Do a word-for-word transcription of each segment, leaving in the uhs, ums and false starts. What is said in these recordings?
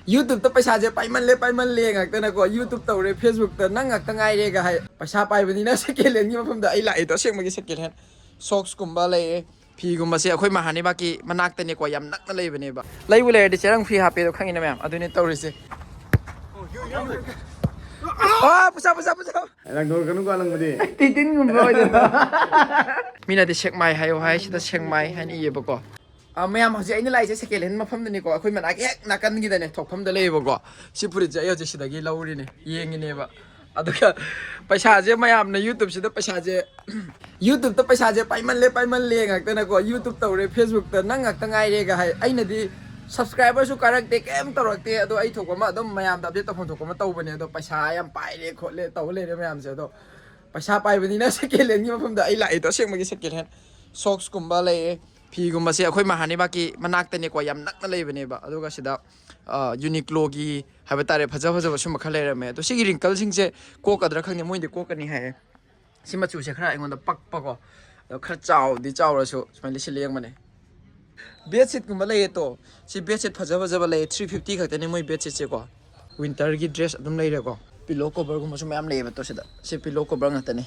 YouTube-ꯇ ꯄꯩꯁꯥꯁꯦ ꯄꯥꯏꯃꯜꯂꯦ, ꯄꯥꯏꯃꯜꯂꯦ ꯉꯥꯛꯇꯅꯀꯣ, YouTube ꯇꯧꯔꯦ, Facebook-ꯇ ꯅꯪ ꯉꯥꯛꯇ ꯉꯥꯏꯔꯦꯒ ꯍꯥꯏ꯫ ꯄꯩꯁꯥ ꯄꯥꯏꯕꯅꯤꯅ second hand-ꯒꯤ ꯃꯐꯝꯗ ꯑꯩ ꯂꯥꯛꯏꯗꯣ ꯑꯁꯦꯡꯕꯒꯤ second hand꯫ Socks-ꯀꯨꯝꯕ ꯂꯩꯔꯦ, ꯐꯤꯒꯨꯝꯕꯁꯦ ꯑꯩꯈꯣꯏ ꯃꯍꯥꯅꯤꯕꯥꯛꯀꯤ ꯃꯅꯥꯛꯇꯅꯦꯀꯣ, ꯌꯥꯝ ꯅꯛꯅ ꯂꯩꯕꯅꯦꯕ꯫ ꯂꯩꯕꯨ ꯂꯩꯔꯗꯤ ꯆꯦꯔꯪ free ꯍꯥꯞꯄꯦꯗꯣ ꯈꯪꯉꯤꯅ ꯃꯌꯥꯝ, ꯑꯗꯨꯅꯦ ꯇꯧꯔꯤꯁꯦ꯫ ꯑꯥ, ꯄꯨꯁꯥ, ꯄꯨꯁꯥ, ꯄꯨꯁꯥ꯫ ꯂꯪꯊꯣꯔꯛꯀꯅꯨꯀꯣ ꯂꯪꯕꯗꯤ꯫ ꯇꯤꯇꯤꯟꯒꯨꯝꯕ ꯑꯣꯏꯗꯣꯏꯕ꯫ ꯃꯤꯅꯗꯤ ꯁꯦꯛꯃꯥꯏ ꯍꯥꯏꯌꯣ ꯍꯥꯏ, ꯁꯤꯗ ꯁꯦꯡꯃꯥꯏ ꯍꯥꯏꯅ ꯏꯌꯦꯕꯀꯣ꯫ ꯑ, ꯃꯌꯥꯝ, ꯍꯧꯖꯤꯛ ꯑꯩꯅ ꯂꯥꯛꯏꯁꯦ second hand ꯃꯐꯝꯗꯅꯤꯀꯣ, ꯑꯩꯈꯣꯏ ꯃꯅꯥꯛꯀꯤ ꯍꯦꯛ ꯅꯥꯀꯟꯒꯤꯗꯅꯦ, ꯊꯣꯛꯐꯝꯗ ꯂꯩꯌꯦꯕꯀꯣ꯫ ꯁꯤ ꯐꯨꯔꯤꯠꯁꯦ ꯑꯩ ꯍꯧꯖꯤꯛ ꯁꯤꯗꯒꯤ ꯂꯧꯔꯤꯅꯦ, ꯌꯦꯡꯉꯤꯅꯦꯕ꯫ ꯑꯗꯨꯒ ꯄꯩꯁꯥꯁꯦ ꯃꯌꯥꯝꯅ YouTube-ꯁꯤꯗ ꯄꯩꯁꯥꯁꯦ, YouTube-ꯇ ꯄꯩꯁꯥꯁꯦ ꯄꯥꯏꯃꯜꯂꯦ, ꯄꯥꯏꯃꯜꯂꯦ ꯉꯥꯛꯇꯅꯀꯣ, YouTube ꯇꯧꯔꯦ, Facebook-ꯇ ꯅꯪ ꯉꯥꯛꯇ ꯉꯥꯏꯔꯦꯒ ꯍꯥꯏ꯫ ꯑꯩꯅꯗꯤ subscriber-ꯁꯨ ꯀꯥꯔꯛꯇꯦ, ꯀꯩꯝ ꯇꯧꯔꯛꯇꯦ, ꯑꯗꯣ ꯑꯩ ꯊꯣꯛꯄ ꯑꯃ ꯑꯗꯨꯝ ꯃꯌꯥꯝꯗ update ꯇꯧꯐꯝ ꯊꯣꯛꯄ ꯑꯃ ꯇꯧꯕꯅꯦ꯫ ꯑꯗꯣ ꯄꯩꯁꯥ ꯌꯥꯝ ꯄꯥꯏꯔꯦ ꯈꯣꯠꯂꯦ ꯇꯧ ꯂꯩꯔꯦ ꯃꯌꯥꯝꯁꯦ꯫ ꯑꯗꯣ ꯄꯩꯁꯥ ꯄꯥꯏꯕꯅꯤꯅ second hand-ꯒꯤ ꯃꯐꯝꯗ ꯑꯩ ꯂꯥꯛꯏꯗꯣ ꯑꯁꯦꯡꯕꯒꯤ second hand꯫ Socks-ꯀꯨꯝꯕ ꯂꯩꯔꯦ, ꯐꯤꯒꯨꯝꯕꯁꯦ ꯑꯩꯈꯣꯏ ꯃꯍꯥꯅꯤꯕꯥꯛꯀꯤ ꯃꯅꯥꯛꯇꯅꯦꯀꯣ, ꯌꯥꯝ ꯅꯛꯅ ꯂꯩꯕꯅꯦꯕ꯫ ꯑꯗꯨꯒ ꯁꯤꯗ, ꯑ, Uniqlo-ꯒꯤ ꯍꯥꯏꯕ ꯇꯥꯔꯦ, ꯐꯖ ꯐꯖꯕ ꯁꯨꯝꯕ ꯈꯔ ꯂꯩꯔꯝꯃꯦ꯫ ꯑꯗꯣ ꯁꯤꯒꯤ wrinkle-ꯁꯤꯡꯁꯦ ꯀꯣꯛꯀꯗ꯭ꯔꯥ ꯈꯪꯗꯦ, ꯃꯣꯏꯗꯤ ꯀꯣꯛꯀꯅꯤ ꯍꯥꯏꯌꯦ꯫ ꯁꯤ ꯃꯆꯨꯁꯦ ꯈꯔ ꯑꯩꯉꯣꯟꯗ ꯄꯛꯄꯀꯣ, ꯑꯗꯣ ꯈꯔ ꯆꯥꯎꯗꯤ ꯆꯥꯎꯔꯁꯨ ꯁꯨꯃꯥꯏꯅ ꯂꯤꯠꯁꯤꯜꯂ ꯌꯦꯡꯕꯅꯦ꯫ Bedsheet-ꯀꯨꯝꯕ ꯂꯩꯌꯦ ꯇꯣ꯫ ꯁꯤ bedsheet ꯐꯖ ꯐꯖꯕ ꯂꯩꯌꯦ, three fifty ꯈꯛꯇꯅꯦ ꯃꯣꯏ bedsheet-ꯁꯦꯀꯣ꯫ Winter-ꯒꯤ dress ꯑꯗꯨꯝ ꯂꯩꯔꯦꯀꯣ꯫ Pillow cover-ꯒꯨꯝꯕꯁꯨ ꯃꯌꯥꯝ ꯂꯩꯌꯦꯕ ꯇꯣ ꯁꯤꯗ꯫ ꯁꯤ pillow cover ꯉꯥꯛꯇꯅꯦ꯫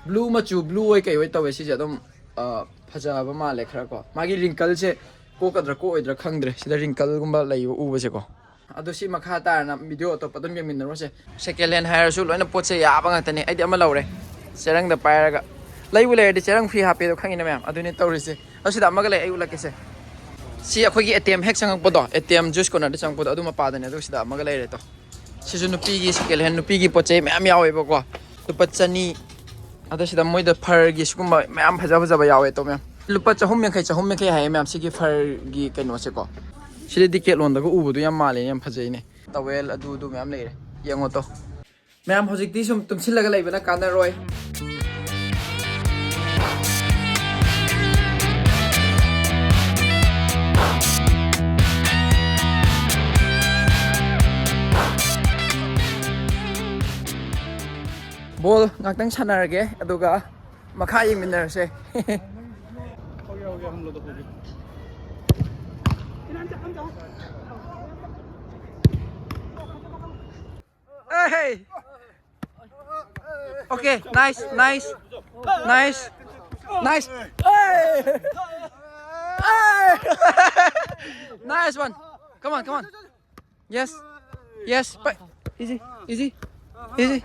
Blue ꯃꯆꯨ, blue ꯑꯣꯏ ꯀꯩ ꯑꯣꯏ ꯇꯧꯋꯦ ꯁꯤꯁꯦ ꯑꯗꯨꯝ, ꯑ, ꯐꯖꯕ ꯃꯥꯜꯂꯦ ꯈꯔ ꯀꯣ꯫ ꯃꯥꯒꯤ wrinkle-ꯁꯦ ꯀꯣꯛꯀꯗ꯭ꯔꯥ ꯀꯣꯛꯑꯣꯏꯗ꯭ꯔꯥ ꯈꯪꯗ꯭ꯔꯦ꯫ ꯁꯤꯗ wrinkle-ꯒꯨꯝꯕ ꯂꯩꯕ ꯎꯕꯁꯦꯀꯣ꯫ ꯑꯗꯣ ꯁꯤ ꯃꯈꯥ ꯇꯥꯔꯅ video ꯑꯇꯣꯞꯄ ꯑꯗꯨꯝ ꯌꯦꯡꯃꯤꯟꯅꯔꯨꯁꯦ꯫ Second hand ꯍꯥꯏꯔꯁꯨ ꯂꯣꯏꯅ ꯄꯣꯠꯁꯦ ꯌꯥꯕ ꯉꯥꯛꯇꯅꯦ꯫ ꯑꯩꯗꯤ ꯑꯃ ꯂꯧꯔꯦ, ꯆꯦꯔꯪꯗ ꯄꯥꯏꯔꯒ꯫ ꯂꯩꯕꯨ ꯂꯩꯔꯗꯤ ꯆꯦꯔꯪ free ꯍꯥꯞꯄꯦꯗꯣ ꯈꯪꯉꯤꯅ ꯃꯌꯥꯝ, ꯑꯗꯨꯅꯤ ꯇꯧꯔꯤꯁꯦ꯫ ꯑꯗꯣ ꯁꯤꯗ ꯑꯃꯒ ꯂꯩ, ꯑꯩ ꯎꯠꯂꯛꯀꯦꯁꯦ꯫ ꯁꯤ ꯑꯩꯈꯣꯏꯒꯤ A T M ꯍꯦꯛ ꯆꯪꯉꯛꯄꯗꯣ, A T M juice corner-ꯗ ꯆꯪꯉꯛꯄꯗꯣ ꯑꯗꯨ ꯃꯄꯥꯗꯅꯦ꯫ ꯑꯗꯨꯒ ꯁꯤꯗ ꯑꯃꯒ ꯂꯩꯔꯦ ꯇꯣ꯫ ꯁꯤꯁꯨ ꯅꯨꯄꯤꯒꯤ second hand, ꯅꯨꯄꯤꯒꯤ ꯄꯣꯠ ꯆꯩ ꯃꯌꯥꯝ ꯌꯥꯎꯋꯦꯕꯀꯣ꯫ ꯂꯨꯄꯥ ꯆꯅꯤ꯫ ꯑꯗꯣ ꯁꯤꯗ ꯃꯣꯏꯗ fur-ꯒꯤ ꯁꯤꯒꯨꯝꯕ ꯃꯌꯥꯝ ꯐꯖ ꯐꯖꯕ ꯌꯥꯎꯋꯦ ꯇꯣ ꯃꯌꯥꯝ꯫ ꯂꯨꯄꯥ ꯆꯍꯨꯝ ꯌꯥꯡꯈꯩ, ꯆꯍꯨꯝ ꯌꯥꯡꯈꯩ ꯍꯥꯏꯌꯦ ꯃꯌꯥꯝ, ꯁꯤꯒꯤ fur-ꯒꯤ ꯀꯩꯅꯣꯁꯦꯀꯣ꯫ ꯁꯤꯗꯤ Decathlon-ꯗꯒ ꯎꯕꯗꯣ ꯌꯥꯝ ꯃꯥꯜꯂꯦꯅꯦ, ꯌꯥꯝ ꯐꯖꯩꯅꯦ꯫ Towel ꯑꯗꯨ ꯑꯗꯨ ꯃꯌꯥꯝ ꯂꯩꯔꯦ, ꯌꯦꯡꯉꯣ ꯇꯣ꯫ ꯃꯌꯥꯝ, ꯍꯧꯖꯤꯛꯇꯤ ꯁꯨꯝ ꯇꯨꯝꯁꯤꯜꯂꯒ ꯂꯩꯕꯅ ꯀꯥꯟꯅꯔꯣꯏ꯫ Ball ꯉꯥꯛꯇꯪ ꯁꯥꯟꯅꯔꯒꯦ, ꯑꯗꯨꯒ ꯃꯈꯥ ꯌꯦꯡꯃꯤꯟꯅꯔꯁꯦ꯫ हो गया, हो गया, हम लोग तो हो गया। Hey. Okay, nice, nice, nice, nice. Hey! Hey! Nice one. Come on, come on. Yes. Yes. But easy, easy, easy.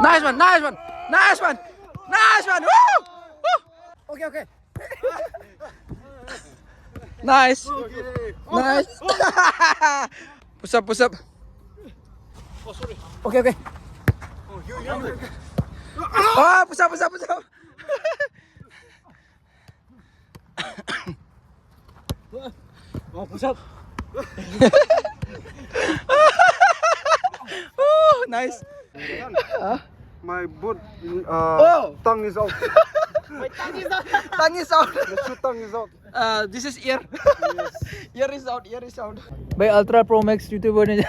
Nice one, nice one, nice one, nice one. Woo! Woo! Okay, okay. Nice. Nice. Push up, push up. Okay, okay. Ah, push up, push up, push up. Oh, push up. Oh, nice. My boot, uh, oh, tongue is out. My tongue is out. Tongue is out. The shoe tongue is out. Uh, this is ear. Ear is out, ear is out. भाई ultra pro max YouTuber ने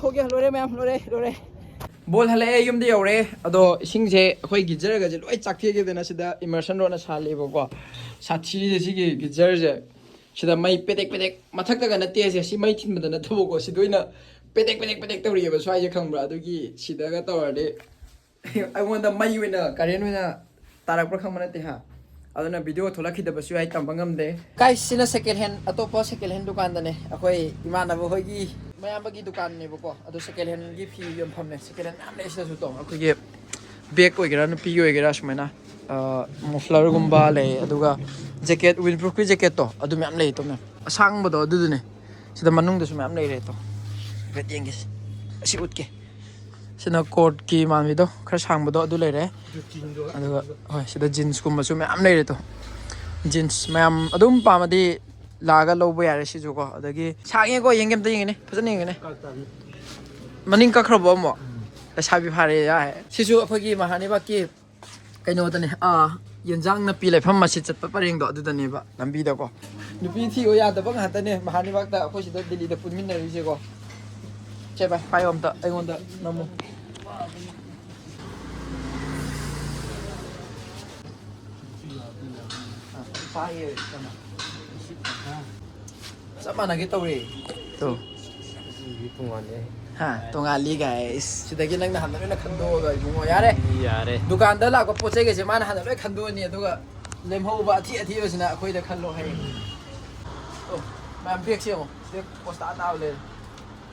हो गया, लोरे ma'am, लोरे, लोरे. ꯕꯣꯜ ꯍꯜꯂꯛꯑꯦ, ꯌꯨꯝꯗ ꯌꯧꯔꯦ꯫ ꯑꯗꯣ ꯏꯁꯤꯡꯁꯦ ꯑꯩꯈꯣꯏ ꯒꯤꯖꯔꯒꯁꯦ ꯂꯣꯏ ꯆꯥꯛꯊꯦꯛꯈꯤꯗꯅ ꯁꯤꯗ ꯏꯃꯔꯁꯟ ꯔꯣꯗꯅ ꯁꯥꯜꯂꯦꯕꯀꯣ꯫ ꯁꯥꯊꯤꯁꯦ ꯁꯤꯒꯤ ꯒꯤꯖꯔꯁꯦ꯫ ꯁꯤꯗ ꯃꯩ ꯄꯦꯗꯦꯛ ꯄꯦꯗꯦꯛ, ꯃꯊꯛꯇꯒ ꯅꯠꯇꯦ ꯁꯦ, ꯁꯤ ꯃꯩ ꯊꯤꯟꯕꯗ ꯅꯠꯇꯕꯀꯣ, ꯁꯤꯗ ꯑꯣꯏꯅ ꯄꯦꯗꯦꯛ ꯄꯦꯗꯦꯛ ꯄꯦꯗꯦꯛ ꯇꯧꯔꯤꯑꯕ ꯁ꯭ꯋꯥꯏꯁꯦ, ꯈꯪꯕ꯭ꯔꯥ? ꯑꯗꯨꯒꯤ ꯁꯤꯗꯒ ꯇꯧꯔꯗꯤ ꯑꯩꯉꯣꯟꯗ ꯃꯩ ꯑꯣꯏꯅ, ꯀꯔꯦꯟ ꯑꯣꯏꯅ ꯇꯥꯔꯛꯄ꯭ꯔꯥ ꯈꯪꯕ ꯅꯠꯇꯦ ꯍꯥ꯫ ꯑꯗꯨꯅ ꯚꯤꯗꯤꯑꯣ ꯊꯣꯛꯂꯛꯈꯤꯗꯕꯁꯨ ꯌꯥꯏ, ꯇꯝꯕ ꯉꯝꯗꯦ꯫ ꯒꯥꯏꯁ, ꯁꯤꯅ ꯁꯦꯀꯦꯟ ꯍꯦꯟ, ꯑꯇꯣꯞꯄ ꯁꯦꯀꯦꯟ ꯍꯦꯟ ꯗꯨꯀꯥꯟꯗꯅꯦ, ꯑꯩꯈꯣꯏ ꯏꯃꯥꯟꯅꯕ ꯍꯣꯏꯒꯤ ꯃꯌꯥꯝꯕꯒꯤ ꯗꯨꯀꯥꯟꯅꯦꯕꯀꯣ꯫ ꯑꯗꯣ ꯁꯦꯀꯦꯟ ꯍꯦꯟꯒꯤ ꯐꯤ ꯌꯣꯟꯐꯝꯅꯦ꯫ ꯁꯦꯀꯦꯟ ꯍꯦꯟ ꯃꯌꯥꯝ ꯂꯩ ꯁꯤꯗꯁꯨ ꯇꯣ, ꯑꯩꯈꯣꯏꯒꯤ ꯕꯦꯒ ꯑꯣꯏꯒꯦꯔꯥ, ꯅꯨꯄꯤꯒꯤ ꯑꯣꯏꯒꯦꯔꯥ, ꯁꯨꯃꯥꯏꯅ ꯃꯐ꯭ꯂꯔꯒꯨꯝꯕ ꯂꯩ, ꯑꯗꯨꯒ ꯖꯦꯀꯦꯠ, ꯋꯤꯟꯄ꯭ꯔꯨꯐꯀꯤ ꯖꯦꯀꯦꯠꯇꯣ ꯑꯗꯨ ꯃꯌꯥꯝ ꯂꯩ ꯇꯣ ꯃꯌꯥꯝ꯫ ꯑꯁꯥꯡꯕꯗꯣ ꯑꯗꯨꯗꯨꯅꯦ꯫ ꯁꯤꯗ ꯃꯅꯨꯡꯗꯁꯨ ꯃꯌꯥꯝ ꯂꯩꯔꯦ ꯇꯣ꯫ ꯍꯥꯏꯐꯦꯠ ꯌꯦꯡꯒꯦꯁꯦ꯫ ꯑꯁꯤ ꯎꯠꯀꯦ꯫ ꯁꯤꯅ ꯀꯣꯠꯀꯤ ꯃꯥꯟꯕꯤꯗꯣ, ꯈꯔ ꯁꯥꯡꯕꯗꯣ ꯑꯗꯨ ꯂꯩꯔꯦ꯫ ꯑꯗꯨꯒ ꯍꯣꯏ, ꯁꯤꯗ ꯖꯤꯟꯁꯀꯨꯝꯕꯁꯨ ꯃꯌꯥꯝ ꯂꯩꯔꯦ ꯇꯣ꯫ ꯖꯤꯟꯁ ꯃꯌꯥꯝ ꯑꯗꯨꯝ ꯄꯥꯝꯃꯗꯤ ꯂꯥꯛꯑꯒ ꯂꯧꯕ ꯌꯥꯔꯦ ꯁꯤꯁꯨꯀꯣ꯫ ꯑꯗꯒꯤ ꯁꯥꯡꯉꯦꯀꯣ, ꯌꯦꯡꯒꯦ, ꯑꯝꯇ ꯌꯦꯡꯒꯦꯅꯦ, ꯐꯖꯅ ꯌꯦꯡꯒꯦꯅꯦ꯫ ꯃꯅꯤꯡ ꯀꯛꯈ꯭ꯔꯕꯣ ꯑꯃꯨꯛ? ꯂꯩꯁꯥꯕꯤ ꯐꯥꯔꯦ ꯌꯥꯔꯦ꯫ ꯁꯤꯁꯨ ꯑꯩꯈꯣꯏꯒꯤ ꯃꯍꯥꯔꯥꯅꯤꯕꯥꯒꯀꯤ ꯀꯩꯅꯣꯗꯅꯦ, ꯑꯥ, ꯌꯦꯟꯖꯥꯡ ꯅꯥꯄꯤ ꯂꯩꯐꯝ ꯃꯁꯤꯠ ꯆꯠꯄ ꯄꯔꯦꯡꯗꯣ ꯑꯗꯨꯗꯅꯦꯕ, ꯂꯝꯕꯤꯗꯀꯣ꯫ ꯅꯨꯄꯤ ꯊꯤꯌꯣ ꯌꯥꯗꯕ ꯉꯥꯛꯇꯅꯦ ꯃꯍꯥꯔꯥꯅꯤꯕꯥꯒꯇ ꯑꯩꯈꯣꯏ ꯁꯤꯗ ꯗꯤꯜꯂꯤꯗ ꯄꯨꯟꯃꯤꯟꯅꯔꯤꯁꯦꯀꯣ꯫ ꯁꯦ ꯚꯥꯏ, ꯄꯥꯏꯌꯣ ꯑꯝꯇ, ꯑꯩꯉꯣꯟꯗ ꯅꯝꯃꯣ꯫ ꯄꯥꯏꯌꯦ, ꯀꯩꯅꯣ꯫ ꯆꯞ ꯃꯥꯟꯅꯒꯦ ꯇꯧꯔꯦ꯫ ꯇꯣ ꯑꯁꯤꯗꯤ ꯇꯣꯉꯥꯜꯂꯦ꯫ ꯍꯥ, ꯇꯣꯉꯥꯜꯂꯤ ꯒꯥꯏꯁ꯫ ꯁꯤꯗꯒꯤ ꯅꯪꯅ ꯍꯥꯟꯅ ꯂꯣꯏꯅ ꯈꯟꯗꯣꯛꯑꯒ ꯏꯕꯨꯡꯉꯣ, ꯌꯥꯔꯦ꯫ ꯌꯥꯔꯦ꯫ ꯗꯨꯀꯥꯟꯗ ꯂꯥꯛꯄ ꯄꯣꯠ ꯆꯩꯒꯩꯁꯦ ꯃꯥꯅ ꯍꯥꯟꯅ ꯂꯣꯏ ꯈꯟꯗꯣꯛꯑꯅꯤ, ꯑꯗꯨꯒ ꯂꯦꯝꯍꯧꯕ ꯑꯊꯤ ꯑꯊꯤꯕꯁꯤꯅ ꯑꯩꯈꯣꯏꯗ ꯈꯜꯂꯣ ꯍꯌꯦꯡ꯫ ꯑꯣ, ꯃꯌꯥꯝ ꯕꯦꯒꯁꯦ ꯌꯦꯡꯉꯣ, ꯕꯦꯒ ꯄꯣꯁꯇꯥ ꯇꯥꯕ ꯂꯩꯔꯦ꯫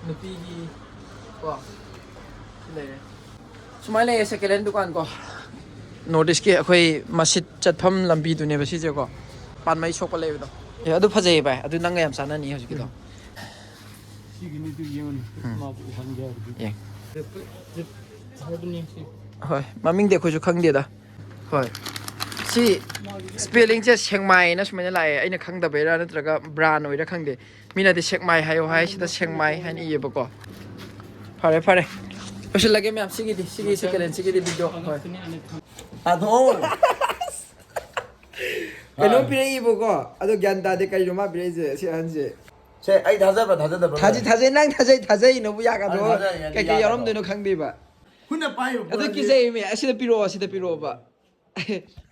ꯅꯨꯄꯤꯒꯤ ꯀꯣ ꯁꯤ ꯂꯩꯔꯦ꯫ ꯁꯨꯃꯥꯏꯅ ꯂꯩꯌꯦ ꯁꯦꯀꯦꯟ ꯍꯦꯟ ꯗꯨꯀꯥꯟ ꯀꯣ꯫ ꯅꯣꯔꯠ ꯏꯁꯀꯤ ꯑꯩꯈꯣꯏ ꯃꯁꯖꯤꯠ ꯆꯠꯐꯝ ꯂꯝꯕꯤꯗꯨꯅꯦꯕ ꯁꯤꯁꯦꯀꯣ, ꯄꯥꯟꯃꯩ ꯁꯣꯛꯄ ꯂꯩꯕꯗꯣ꯫ ꯑꯦ, ꯑꯗꯨ ꯐꯖꯩꯌꯦ ꯚꯥꯏ, ꯑꯗꯨ ꯅꯪꯒ ꯌꯥꯝ ꯆꯥꯟꯅꯅꯤ ꯍꯧꯖꯤꯛꯀꯤꯗꯣ꯫ ꯁꯤꯒꯤꯅꯤꯗꯨ ꯌꯦꯡꯉꯨꯅꯦ꯫ ꯎꯝ꯫ ꯃꯥꯕꯨ ꯎꯍꯟꯒꯦ ꯍꯥꯏꯕꯗꯤ꯫ ꯌꯦꯡ꯫ ꯍꯥꯏꯕꯅꯤ ꯁꯤ꯫ ꯍꯣꯏ, ꯃꯃꯤꯡꯗꯤ ꯑꯩꯈꯣꯏꯁꯨ ꯈꯪꯗꯦꯗ꯫ ꯍꯣꯏ꯫ ꯁꯤ ꯁ꯭ꯄꯦꯂꯤꯡꯁꯦ ꯁꯦꯡꯃꯥꯏꯅ ꯁꯨꯃꯥꯏꯅ ꯂꯥꯛꯑꯦ꯫ ꯑꯩꯅ ꯈꯪꯗꯕꯩꯔꯥ ꯅꯠꯇ꯭ꯔꯒ ꯕ꯭ꯔꯥꯟ ꯑꯣꯏꯔꯥ ꯈꯪꯗꯦ꯫ ꯃꯤꯅꯗꯤ ꯁꯦꯛꯃꯥꯏ ꯍꯥꯏꯌꯣ ꯍꯥꯏ, ꯁꯤꯗ ꯁꯦꯡꯃꯥꯏ ꯍꯥꯏꯅ ꯏꯌꯦꯕꯀꯣ꯫ ꯐꯔꯦ, ꯐꯔꯦ꯫ ꯂꯣꯏꯁꯤꯜꯂꯒꯦ ꯃꯌꯥꯝ, ꯁꯤꯒꯤꯗꯤ, ꯁꯤꯒꯤ ꯁꯦꯀꯦꯟ ꯍꯦꯟ ꯁꯤꯒꯤꯗꯤ ꯚꯤꯗꯤꯑꯣ꯫ ꯍꯣꯏ꯫ ꯇꯥꯊꯣꯛꯑꯣ꯫ ꯀꯩꯅꯣꯝ ꯄꯤꯔꯛꯏꯕꯀꯣ, ꯑꯗꯣ ꯒ꯭ꯌꯥꯟ ꯇꯥꯗꯦ ꯀꯔꯤꯅꯣ ꯃꯥ ꯄꯤꯔꯛꯏꯁꯦ ꯁꯤ ꯑꯍꯟꯁꯦ꯫ ꯁꯦ, ꯑꯩ ꯊꯥꯖꯕ꯭ꯔꯥ ꯊꯥꯖꯗꯕ꯭ꯔꯥ? ꯊꯥꯖꯩ, ꯊꯥꯖꯩ, ꯅꯪ ꯊꯥꯖꯩ, ꯊꯥꯖꯩꯅꯕꯨ ꯌꯥꯒꯗ꯭ꯔꯣ? ꯑꯩ ꯊꯥꯖꯩ, ꯑꯩ ꯀꯩꯀꯩ ꯌꯥꯒꯗ꯭ꯔꯣ? ꯌꯥꯎꯔꯝꯗꯣꯏꯅꯣ ꯈꯪꯗꯦꯕ꯫ ꯈꯨꯠꯅ ꯄꯥꯏꯕ ꯑꯗꯨ ꯄꯣꯠ ꯀꯤꯖꯩꯃꯦ, ꯑꯁꯤꯗ ꯄꯤꯔꯛꯑꯣ, ꯑꯁꯤꯗ ꯄꯤꯔꯛꯑꯣꯕ꯫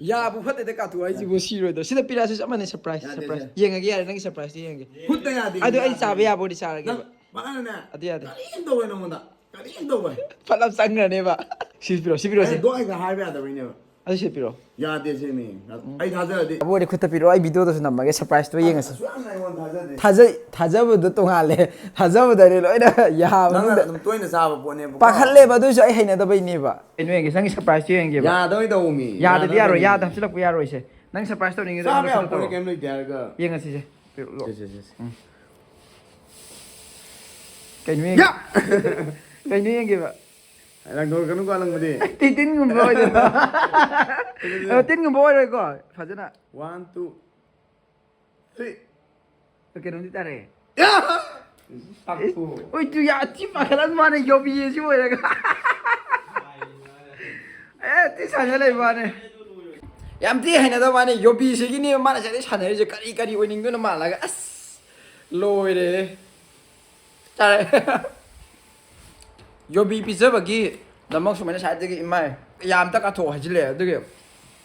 ꯌꯥꯕꯨ ꯐꯠꯇꯦꯗ ꯀꯥꯇꯨ ꯍꯥꯏꯁꯤꯕꯨ ꯁꯤꯔꯣꯏꯗ꯭ꯔꯣ? ꯁꯤꯗ ꯄꯤꯔꯛꯑꯁꯨ ꯆꯞ ꯃꯥꯟꯅꯩ, ꯁꯔꯄ꯭ꯔꯥꯏꯁ, ꯌꯥꯗꯦ, ꯁꯔꯄ꯭ꯔꯥꯏꯁ꯫ ꯌꯥꯗꯦ꯫ ꯌꯦꯡꯉꯒꯦ ꯌꯥꯔꯦ, ꯅꯪꯒꯤ ꯁꯔꯄ꯭ꯔꯥꯏꯁꯇꯣ ꯌꯦꯡꯉꯒꯦ꯫ ꯈꯨꯠꯇ ꯌꯥꯗꯦ, ꯑꯗꯨ ꯑꯩ ꯌꯥꯗꯦ꯫ ꯆꯥꯕ ꯌꯥꯕ ꯑꯣꯏꯗꯤ ꯆꯥꯔꯒꯦꯕ꯫ ꯅꯪ ꯃꯥꯅꯅꯦ, ꯑꯗꯨ ꯌꯥꯗꯦ꯫ ꯀꯔꯤꯝ ꯇꯧꯕ ꯅꯉꯣꯟꯗ꯫ ꯀꯔꯤꯝ ꯇꯧꯕ꯫ ꯐꯠ ꯂꯥꯎ ꯆꯪꯈ꯭ꯔꯅꯦꯕ꯫ ꯁꯤ ꯄꯤꯔꯛꯑꯣ, ꯁꯤ ꯄꯤꯔꯛꯑꯣ, ꯁꯤ꯫ ꯑꯗꯣ ꯑꯩꯒ ꯍꯥꯏꯕ ꯌꯥꯗꯕꯩꯅꯦꯕ꯫ ꯑꯗꯨ ꯁꯤ ꯄꯤꯔꯛꯑꯣ꯫ ꯌꯥꯗꯦ ꯁꯤꯅꯤ꯫ ꯑꯩ ꯊꯥꯖꯔꯗꯤ꯫ ꯑꯕꯣꯏꯗꯤ ꯈꯨꯠꯇ ꯄꯤꯔꯛꯑꯣ, ꯑꯩ ꯚꯤꯗꯤꯑꯣꯗꯁꯨ ꯅꯝꯃꯒꯦ, ꯁꯔꯄ꯭ꯔꯥꯏꯁꯇꯣ ꯌꯦꯡꯉꯁꯤ꯫ ꯑꯁꯨꯛ ꯌꯥꯝꯅ ꯑꯩꯉꯣꯟꯗ ꯊꯥꯖꯗꯦ꯫ ꯊꯥꯖꯩ, ꯊꯥꯖꯕꯗꯣ ꯇꯣꯉꯥꯜꯂꯦ꯫ ꯊꯥꯖꯕꯗꯅꯦ ꯂꯣꯏꯅ ꯌꯥꯕ ꯅꯪꯅ ꯃꯅꯨꯡꯗ꯫ ꯑꯗꯨꯝ ꯇꯣꯏꯅ ꯆꯥꯕ ꯄꯣꯠꯅꯦꯕꯀꯣ꯫ ꯄꯥꯈꯠꯂꯦꯕ, ꯑꯗꯨꯏꯁꯨ ꯑꯩ ꯍꯩꯅꯗꯕꯩꯅꯦꯕ꯫ ꯀꯩꯅꯣ ꯌꯦꯡꯒꯦ, ꯅꯪꯒꯤ ꯁꯔꯄ꯭ꯔꯥꯏꯁꯇꯣ ꯌꯦꯡꯒꯦꯕ꯫ ꯌꯥꯗꯕꯩ ꯇꯧꯕꯅꯤ꯫ ꯌꯥꯗꯗꯤ ꯌꯥꯔꯣꯏ, ꯌꯥꯗꯕꯩꯅꯤ꯫ ꯌꯥꯗꯗꯤ ꯍꯥꯞꯆꯤꯜꯂꯛꯄ ꯌꯥꯔꯣꯏꯁꯦ꯫ ꯅꯪ ꯁꯔꯄ꯭ꯔꯥꯏꯁ ꯇꯧꯅꯤꯡꯉꯤꯗꯣ ꯆꯥꯕ ꯑꯩꯉꯣꯟꯗ ꯌꯥꯕ ꯈꯛꯇ ꯄꯣꯠ ꯇꯧꯔꯣ꯫ ꯀꯩꯝ ꯂꯩꯇꯦ ꯍꯥꯏꯔꯒ꯫ ꯌꯦꯡꯉꯁꯤꯁꯦ꯫ ꯄꯤꯔꯛꯑꯣ꯫ ꯁꯦ, ꯁꯦ, ꯁꯦ, ꯁꯦ꯫ ꯀꯩꯅꯣ ꯌꯦꯡꯒꯦ꯫ ꯌꯥ! ꯀꯩꯅꯣ ꯌꯦꯡꯒꯦꯕ꯫ ꯂꯪꯊꯣꯔꯛꯀꯅꯨꯀꯣ ꯂꯪꯕꯗꯤ꯫ ꯇꯤ-, ꯇꯤꯟꯒꯨꯝꯕ ꯑꯣꯏꯗꯣꯏꯔꯣ? ꯑ, ꯇꯤꯟꯒꯨꯝꯕ ꯑꯣꯏꯔꯣꯏꯀꯣ? ꯐꯖꯅ꯫ One, two, three꯫ ꯀꯩꯅꯣꯝꯗꯤ ꯇꯥꯔꯛꯑꯦ꯫ ꯌꯥ! ꯑꯣꯏ, ꯇꯨ ꯌꯥ ꯊꯤ ꯄꯥꯈꯠꯂ ꯃꯥꯅ ꯌꯣꯕꯤ ꯑꯁꯤ ꯑꯣꯏꯔꯒ꯫ ꯑꯦ, ꯊꯤ ꯁꯥꯟꯅ ꯂꯩꯕ ꯋꯥꯅꯦ꯫ ꯌꯥꯝ ꯊꯤ ꯍꯩꯅꯗꯕ ꯋꯥꯅꯦ, ꯌꯣꯕꯤꯁꯤꯒꯤꯅꯦ ꯃꯥꯅ ꯉꯁꯥꯏꯗꯩ ꯁꯥꯟꯅꯔꯤꯁꯦ, ꯀꯔꯤ ꯀꯔꯤ ꯑꯣꯏꯅꯤꯡꯗꯣꯏꯅꯣ ꯃꯥꯜꯂꯒ꯫ ꯑꯁ, ꯂꯣꯏꯔꯦ꯫ ꯆꯥꯔꯦ꯫ ꯌꯣꯕꯤ ꯄꯤꯖꯕꯒꯤ ꯗꯃꯛ ꯁꯨꯃꯥꯏꯅ ꯁꯥꯏꯗꯒꯤ ꯏꯃꯥꯏ, ꯌꯥ ꯑꯝꯇ ꯀꯥꯊꯣꯛꯑꯣ ꯍꯥꯏꯖꯤꯜꯂꯛꯑꯦ꯫ ꯑꯗꯨꯒꯤ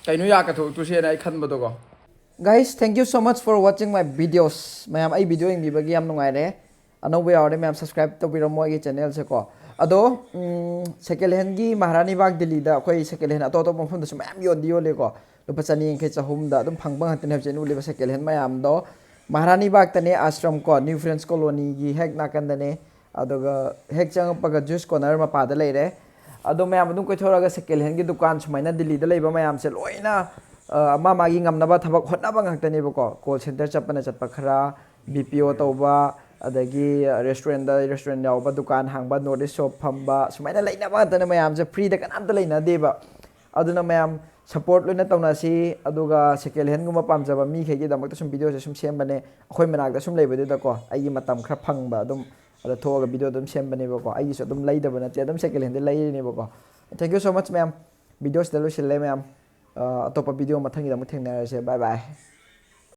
ꯀꯩꯅꯣ ꯌꯥ ꯀꯥꯊꯣꯛꯇꯣꯏꯁꯦꯅ ꯑꯩ ꯈꯟꯕꯗꯣꯀꯣ꯫ Guys, thank you so much for watching my videos. ꯃꯌꯥꯝ ꯑꯩ video ꯌꯦꯡꯕꯤꯕꯒꯤ ꯌꯥꯝ ꯅꯨꯡꯉꯥꯏꯔꯦ. ꯑꯅꯧꯕ ꯌꯥꯎꯔꯗꯤ ꯃꯌꯥꯝ subscribe ꯇꯧꯕꯤꯔꯝꯃꯣ ꯑꯩꯒꯤ channelꯁꯦ ꯀꯣ. ꯑꯗꯣ ꯁꯦꯀꯦꯟ ꯍꯦꯟꯒꯤ ꯃꯍꯥꯔꯥꯅꯤ ꯕꯥꯒ ꯗꯤꯜꯂꯤꯗ ꯑꯩꯈꯣꯏ ꯁꯦꯀꯦꯟ ꯍꯦꯟ ꯑꯇꯣꯞ ꯑꯇꯣꯞꯄ ꯃꯐꯝꯗꯁꯨ ꯃꯌꯥꯝ ꯌꯣꯟꯗꯤ ꯌꯣꯜꯂꯤꯀꯣ. ꯂꯨꯄꯥ ꯆꯅꯤ ꯌꯥꯡꯈꯩ ꯆꯍꯨꯝꯗ ꯑꯗꯨꯝ ꯐꯪꯕ ꯉꯥꯛꯇꯅꯦ ꯍꯧꯖꯤꯛ ꯑꯩꯅ ꯎꯠꯂꯤꯕ ꯁꯦꯀꯦꯟ ꯍꯦꯟ ꯃꯌꯥꯝꯗꯣ. ꯃꯍꯥꯔꯥꯅꯤ ꯕꯥꯒꯇꯅꯦ, ꯑꯥꯁ꯭ꯔꯝ ꯀꯣ, ꯅ꯭ꯌꯨ ꯐ꯭ꯔꯦꯟꯁ ꯀꯣꯂꯣꯅꯤꯒꯤ ꯍꯦꯛ ꯅꯥꯀꯟꯗꯅꯦ. ꯑꯗꯨꯒ ꯍꯦꯛ ꯆꯪꯉꯛꯄꯒ ꯖꯨꯁ ꯀꯣꯔꯅꯔ ꯃꯄꯥꯗ ꯂꯩꯔꯦ. ꯑꯗꯣ ꯃꯌꯥꯝ ꯑꯗꯨꯝ ꯀꯣꯏꯊꯣꯔꯛꯑꯒ ꯁꯦꯀꯦꯟ ꯍꯦꯟꯒꯤ ꯗꯨꯀꯥꯟ ꯁꯨꯃꯥꯏꯅ ꯗꯤꯜꯂꯤꯗ ꯂꯩꯕ ꯃꯌꯥꯝꯁꯦ ꯂꯣꯏꯅ, ꯑ, ꯃꯥ ꯃꯥꯒꯤ ꯉꯝꯅꯕ ꯊꯕꯛ ꯍꯣꯠꯅꯕ ꯉꯥꯛꯇꯅꯦꯕꯀꯣ. ꯀꯣꯜ ꯁꯦꯟꯇꯔ ꯆꯠꯄꯅ ꯆꯠꯄ ꯈꯔ, ꯕꯤ ꯄꯤ ꯑꯣ ꯇꯧꯕ, ꯑꯗꯒꯤ ꯔꯦꯁꯇꯨꯔꯦꯟꯗ, ꯔꯦꯁꯇꯨꯔꯦꯟ ꯌꯥꯎꯕ, ꯗꯨꯀꯥꯟ ꯍꯥꯡꯕ, ꯅꯣꯔꯠ ꯏꯁ ꯁꯣꯞ ꯐꯝꯕ, ꯁꯨꯃꯥꯏꯅ ꯂꯩꯅꯕ ꯉꯥꯛꯇꯅꯦ ꯃꯌꯥꯝꯁꯦ. ꯐ꯭ꯔꯤꯗ ꯀꯅꯥꯝꯇ ꯂꯩꯅꯗꯦꯕ. ꯑꯗꯨꯅ ꯃꯌꯥꯝ ꯁꯞꯄꯣꯔꯠ ꯂꯣꯏꯅ ꯇꯧꯅꯁꯤ. ꯑꯗꯨꯒ ꯁꯦꯀꯦꯟ ꯍꯦꯟꯒꯨꯝꯕ ꯄꯥꯝꯖꯕ ꯃꯤꯈꯩꯒꯤꯗꯃꯛꯇ ꯁꯨꯝ ꯚꯤꯗꯤꯑꯣꯁꯦ ꯁꯨꯝ ꯁꯦꯝꯕꯅꯦ, ꯑꯩꯈꯣꯏ ꯃꯅꯥꯛꯇ ꯁꯨꯝ ꯂꯩꯕꯗꯨꯗꯀꯣ. ꯑꯩꯒꯤ ꯃꯇꯝ ꯈꯔ ꯐꯪꯕ ꯑꯗꯨꯝ ꯑꯗ ꯊꯣꯛꯑꯒ ꯚꯤꯗꯤꯑꯣ ꯑꯗꯨꯝ ꯁꯦꯝꯕꯅꯦꯕꯀꯣ. ꯑꯩꯒꯤꯁꯨ ꯑꯗꯨꯝ ꯂꯩꯗꯕ ꯅꯠꯇꯦ, ꯑꯗꯨꯝ ꯁꯦꯀꯦꯟ ꯍꯦꯟꯗ ꯂꯩꯔꯤꯅꯦꯕꯀꯣ. Thank you so much ꯃꯌꯥꯝ. ꯚꯤꯗꯤꯑꯣꯁꯤꯗ ꯂꯣꯏꯁꯤꯜꯂꯦ ꯃꯌꯥꯝ. ꯑ, ꯑꯇꯣꯞꯄ ꯚꯤꯗꯤꯑꯣ ꯃꯊꯪꯒꯤꯗ ꯑꯃꯨꯛ ꯊꯦꯡꯅꯔꯁꯦ. Bye bye.